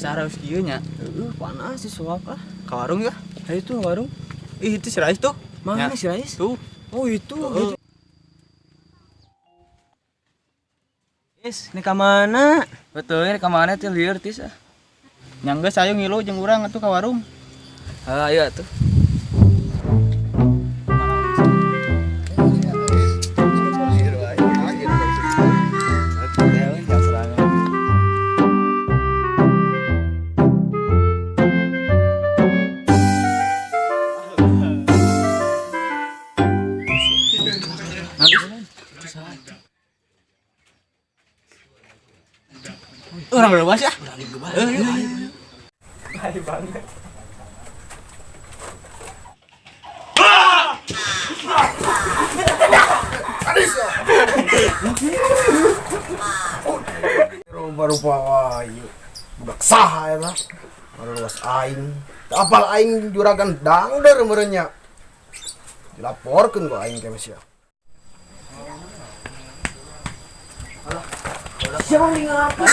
Asa harus kieu nya. Heeh, panas sih soak ah. Ka warung ya? Ayo tuh warung. Ih, itu si Rais tuh. Mana Ya. si Rais? Tuh. Oh, itu. Heeh. Is, ini ka mana? Betul, ini kemana tuh lieur tis ah. Nyang geus ayo ngilu jeung urang atuh ka warung. Ah, ayo atuh. Urang bebas ya. Rupa-rupa wae. Budak saha eta. Baru luas aing. Teu apal aing juragan dangder meureun nya. Dilaporkeun ku aing ke sia. Siapa yang ngapa?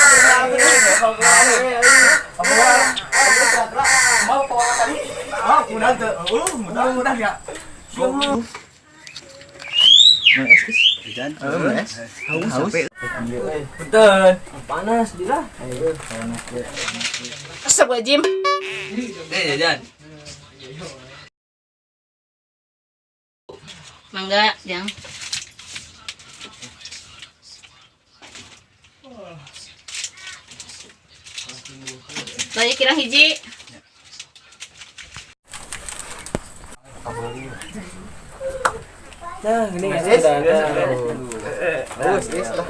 Ah, mudah tuh. Mudah mudah ya. Haus. Betul. Panas gila. Astagfirullahaladzim. Eh, jajan. Mangga, Jang. Banyak kirang hiji. Nah, ini ya. Haus, is lah.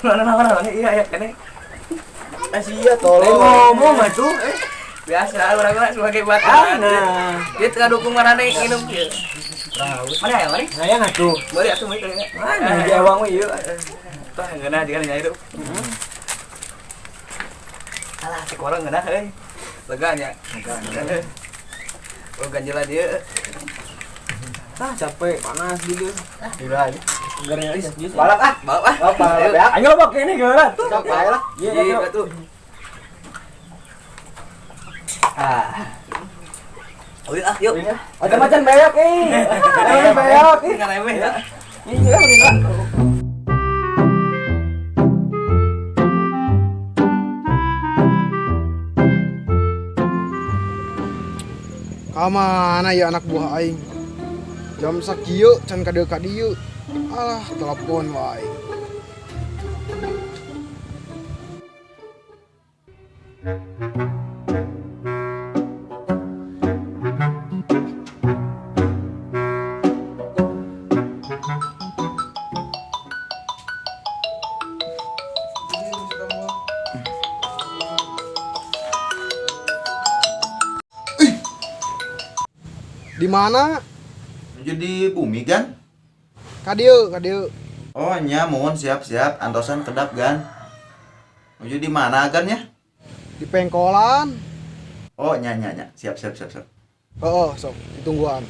Mana mana mana iya iya kene. Asia tolong. Ngomong atuh. Biasa urang mah sebagai Ah, baturan. nah. Dia tengah dukung mana nih minum kieu. Mana ya, mari? Sayang atuh. Mari atuh mari. Mana di awang mah ieu. Tah ngeunah jeung nya hidup. Alah, cek orang ngeunah euy. Lega nya. Lega. Oh, ganjelan ieu. Ah, capek, panas gitu. Gila ini. Segernya is. Balap ah, balap ah. Apa ya? Ayo lo pakai ini geura tuh. Sok bae lah. Iya, Iya, atuh. Ah. Oh iya, ah, yuk. Macam-macam beak eh. Ayo beak ih. Ngaremeh ya. Iya, mending lah. Ka mana ya anak buah aing? Jam sakieu can ka dieu ka dieu. Alah, telepon wae. Di mana? Jadi bumi kan? Ka dieu, ka dieu. Oh nya mohon siap-siap antosan kedap gan. Menuju di mana gan ya? Di pengkolan. Oh nya nya nya siap siap siap siap. Oh, sok ditungguan.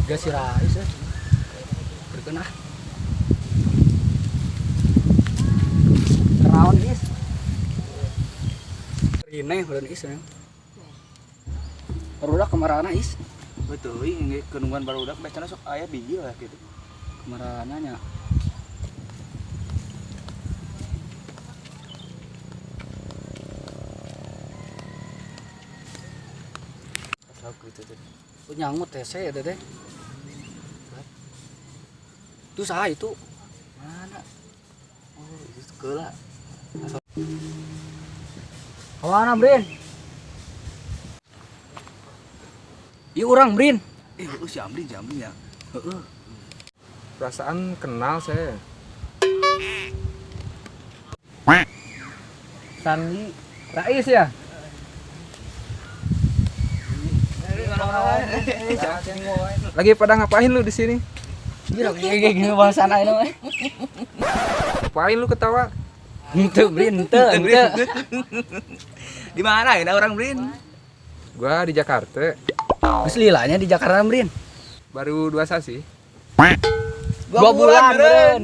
Gak si Rais eh. Berkeun ah. Keraon is. Rine heureun is. Barudak kemarana is. Betul, ini kenungguan barudak biasanya sok aya biji lah gitu. Kemarana nya. itu teh. Oh, nyangut teh saya teh. Itu saha itu? Mana? Oh, itu keula. Kawana, Brin? Ieu urang, Brin. Eh, si Amrin, si Amrin ya. Heeh. Perasaan kenal saya. Sandi Rais ya? Lagi pada ngapain lu di sini? Gini bahasan aing mah. Ngapain lu ketawa? Henteu, Brin, henteu, henteu. Di mana ya orang Brin? Gua di Jakarta. Geus lilanya di Jakarta, Brin. Baru 2 sasi. 2 bulan, Brin.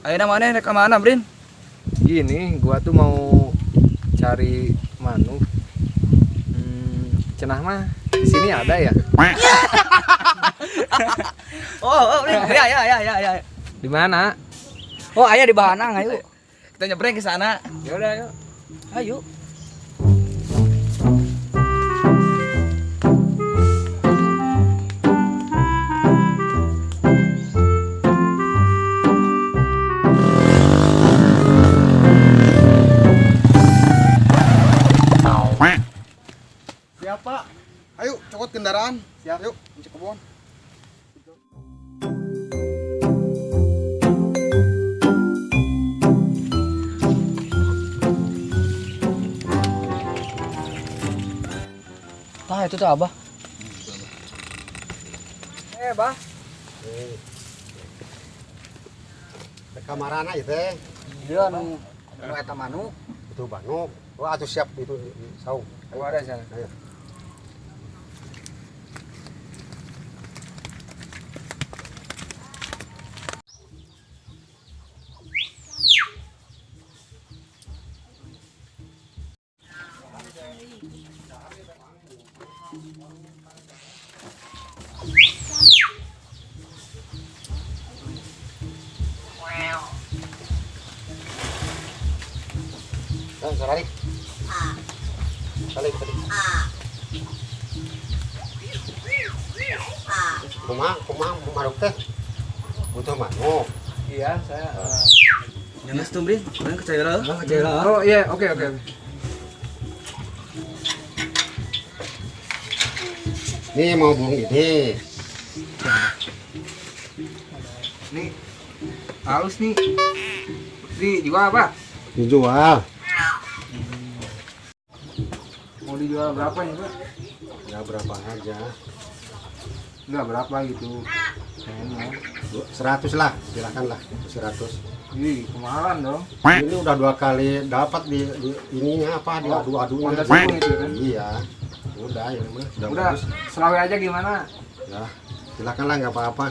Ayeuna maneh rek ka mana, Brin? Gini, gua tuh mau cari manuk. Cenah mah di sini ada ya? Oh, Brin. Ya, ya, ya, ya, ya. Di mana? Oh, aya di Bahanang, ayo. Kita nyebrang ke sana. Ya udah, ayo. Ayo. Siapa? Ayo, cokot kendaraan. Siap. Yuk, ke kebun. Tah itu tuh Abah. Bah. Kamarana itu teh. Iya nu nu eta manuk. Itu manuk. Oh, atuh siap itu di saung. Oh, ada sana. Ayo. Tarik. Tarik, tarik. Kumaha, kumaha manuk teh? Butuh manuk. Iya, saya. Jangan tuh, Brin. Urang ke Caira. Oh, iya, oke, oke. Nih mau burung ini. Nih. Halus nih. Dijual apa? Dijual. Mau dijual berapa nih, Pak? Ya berapa aja. Enggak berapa gitu. Kayaknya. 100 lah, silakan lah 100. Ih, kemahalan dong. Ini udah 2 kali dapat di ininya apa, di adu-adunya. Honda Sukung itu kan? Iya. Udah ini mah sudah Udah, bagus. selawe aja gimana? Ya, silakan lah nggak apa-apa.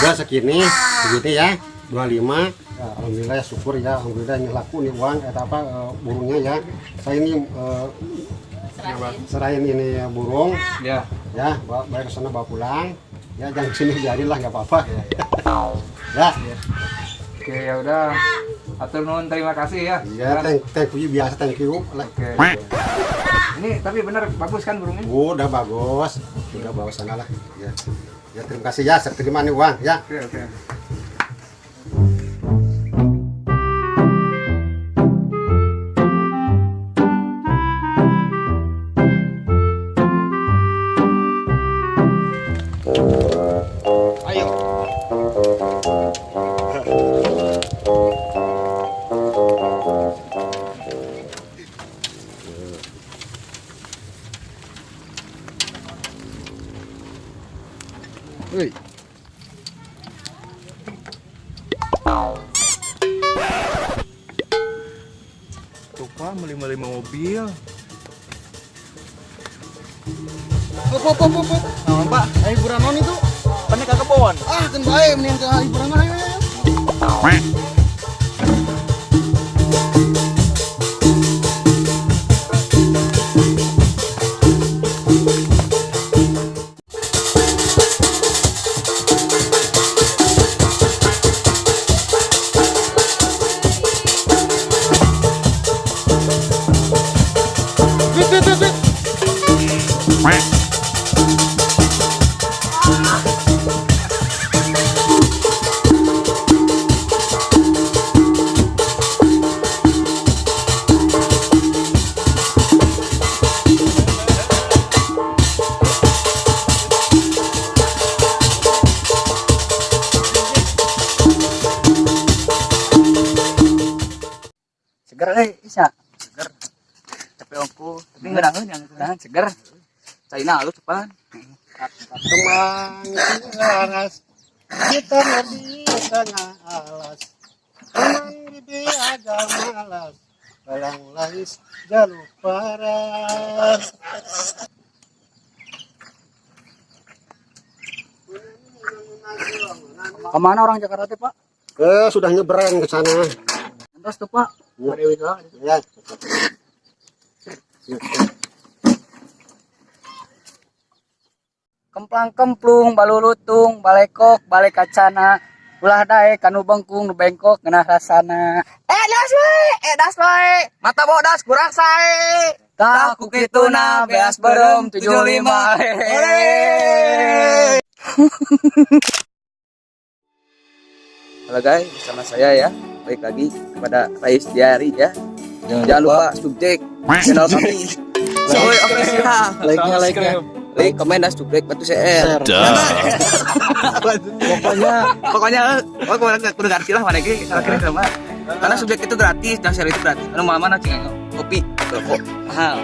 Udah segini, segini ya, 25. Ya, alhamdulillah ya, syukur ya, alhamdulillah ini laku nih uang, apa burungnya ya. Saya ini serahin ini ya, burung Ya. ya, bawa ke sana, bawa pulang. Ya jangan sini biarin lah, nggak apa-apa. Ya. Ya. Oke, ya udah. Atur nuhun, terima kasih ya. Iya, thank you biasa, thank you. Oke. Ini tapi benar bagus kan burungnya? Udah bagus, udah bawa sana lah. Ya. Ya terima kasih ya, saya terima nih uang ya. Oke, oke. Ayo. Woi. Pak, meuli-meuli mobil. Pop pop pop pop. Naon, Pak? Ayo hiburan naon itu? Pan ka kebon. Ah, keun bae mending ke hiburan mah ayo ayo. Ayo. Wit, wit, wit, wit. Seger euy, isa. Seger. Capek ongko, tapi ngeunaheun yang Nah, seger. Caina alus cepan. Kemang laras kita di tengah alas. Teman bibi agak malas, balang lais jaluk paras. Kemana orang Jakarta teh, Pak? Eh, sudah nyebrang ke sana. Entos tuh, Pak. Ya. Dewi doang. Ya. Kemplang kemplung, balulutung, balekok, balek kacana. Ulah daek kanu bengkung nu bengkok ngeunah rasana. Eh, das we, eh das we. Mata bodas kurang sae. Tah ku kituna beas berem 75. Halo guys, bersama saya ya. Balik lagi kepada Rais Diari ya. Jangan lupa subjek channel kami. Soy official. Like-nya, like-nya. Like, komen dan subscribe bantu share. Pokoknya Pokoknya oh kemarin kudu ganti lah mana ge salah kira sama. Karena subjek itu gratis dan share itu gratis. Anu mana cing kopi rokok mahal.